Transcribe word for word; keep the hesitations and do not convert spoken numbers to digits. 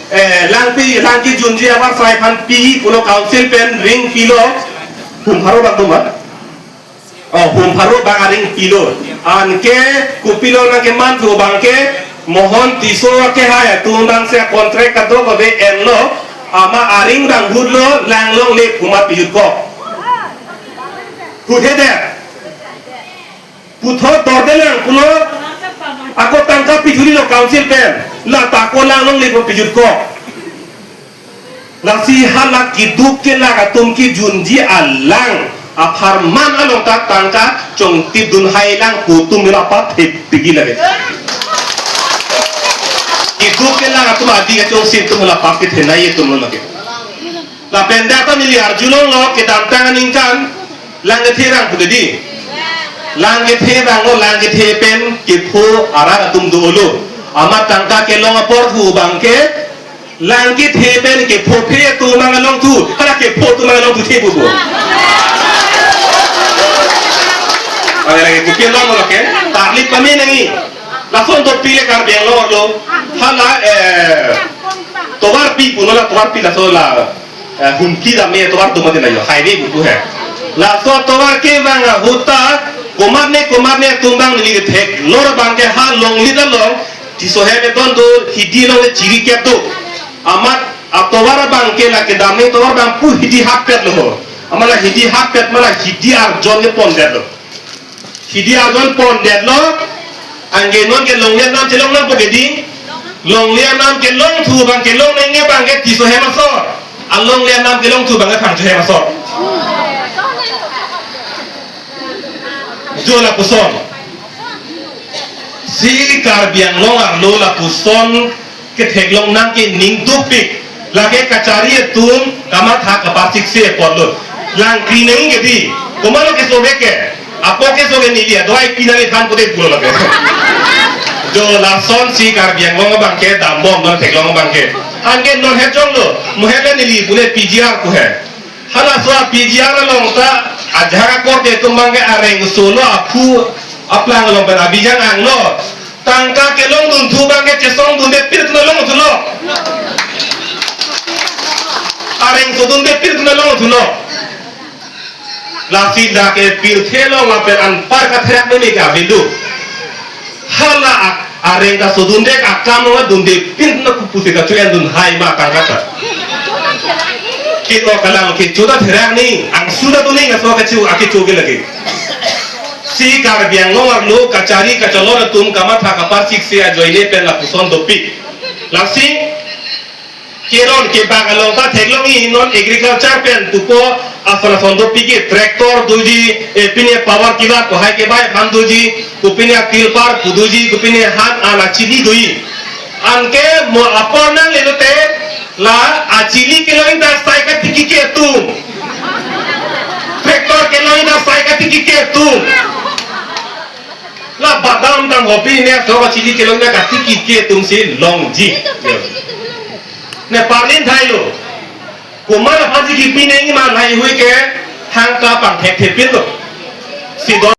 Eh, lang pi, lang kejunji abar sai aphan pi pulo council pen ring pilo. Hum pharo bak duma. Oh, hum pharo bak aring pilo. Anke kopilo nangkeman thu abangke Mohon Tisso akehai atum abang si contract kadokave enlo. Amat aring abang hutlo, lang longle pu amat pijut kok. Huthe det. Puthot dordelang pulo, ako tangka pithu-rilo council pen, la ta ako lang longle pu pijut kok. Lasi hala keduk kelak atum kejunji alang apharman along ta tangka chongtip dunhai lang pu atum la pathip pigi lake. Keduk kelak atum adi kachongsi atum la pap kethenei atum lo lake. Lapen dak ta neli arjulonglo kedamtang aningkan lang kethe abang pu ke di. Lang kethe abang lo, lang kethe pen kepho arat atum dolo. Amat tangka kelong apor thu abangke lang kethe pen kephophe atum abang along thu, hala kepho atum abang along thu the pupo. Ave lake, kopi along lo ke, tarlip pame nangji. Lason dopik le Karbi Anglong arlo. Hala, eh, tovarpi pulo la, tovarpi laso la, eh, Huntli dam atovar atum mati la jo, highway pu he. Laso atovar kevang ahut ta, komatne komatne atum abang neli theklor abangke ha Longlit along, Tisso hem edon do, hidi along le chiri kep do. Amat atovar abangke la kedam atovar abang pu hidi hapet lo ho. Amat la hidi hapet amat la hidi arjon le pondetlo. Hidi arjon pondetlo, anke non ke longle anam chelong nangpo ke di. Longle anam kelong thu abang kelong nangji abangke Tisso hem asor. Alongle anam kelong thu abangke Phangcho hem asor. Jo lapuson. Si Karbi Anglong arlo lapuson ketheklong nangke ning dopik. Lake kachari atum kamatha kaparsikse apotlo. Lang kri nangji ke di. Komatlo keso ke ke. Apo keso ke neli adoi pinang iphan kote pulo lake. Jo lason si Karbi Anglong abangke dambom non theklong abangke. Anke non hejong lo. Muhe le neli pune P G R pu he. Halaso a P G R along ta ajahak akorte atum abangke areng solo aphu aplang along pen abijang anglo. Tangka kelong dun thu abangke chesong dunde pir tuna long thulo. Areng so dunde pir tuna long thulo. Lasi dak ke pirthe along lapen anpar katherak meme ke avindu. Hala ak-, areng ta so dunde akam along dunde pin na kupusi kacho-en dunhai ma tangka ta. Kit o kalang kecho ta therak ni, angsu ta dun ni, laso kacho akecho ke lake. Si Karbi Anglong arlo kachari kacholor atum kamatha kaparsikse ajoine pen lapuson dopik. Lasi keron kebak along ta theklongji non agriculture pen pupo ason ason dopik ke tractor doji, eh, pine power tiller kohai kebai aphan doji, kopine a-tilper pu doji, kopine han an achili doji. Anke mo apor nangle lote la achili kelongji ta sai katiki ke atum. Tractor kelongji ta sai katiki ke atum. La badam tang hopi ne so achili kelongji ta katiki ke atum si longji. Ne parlin thailo. Komat aphansi kipi nangji ma lahai hui ke hang ta pangthekthepinlo. Si don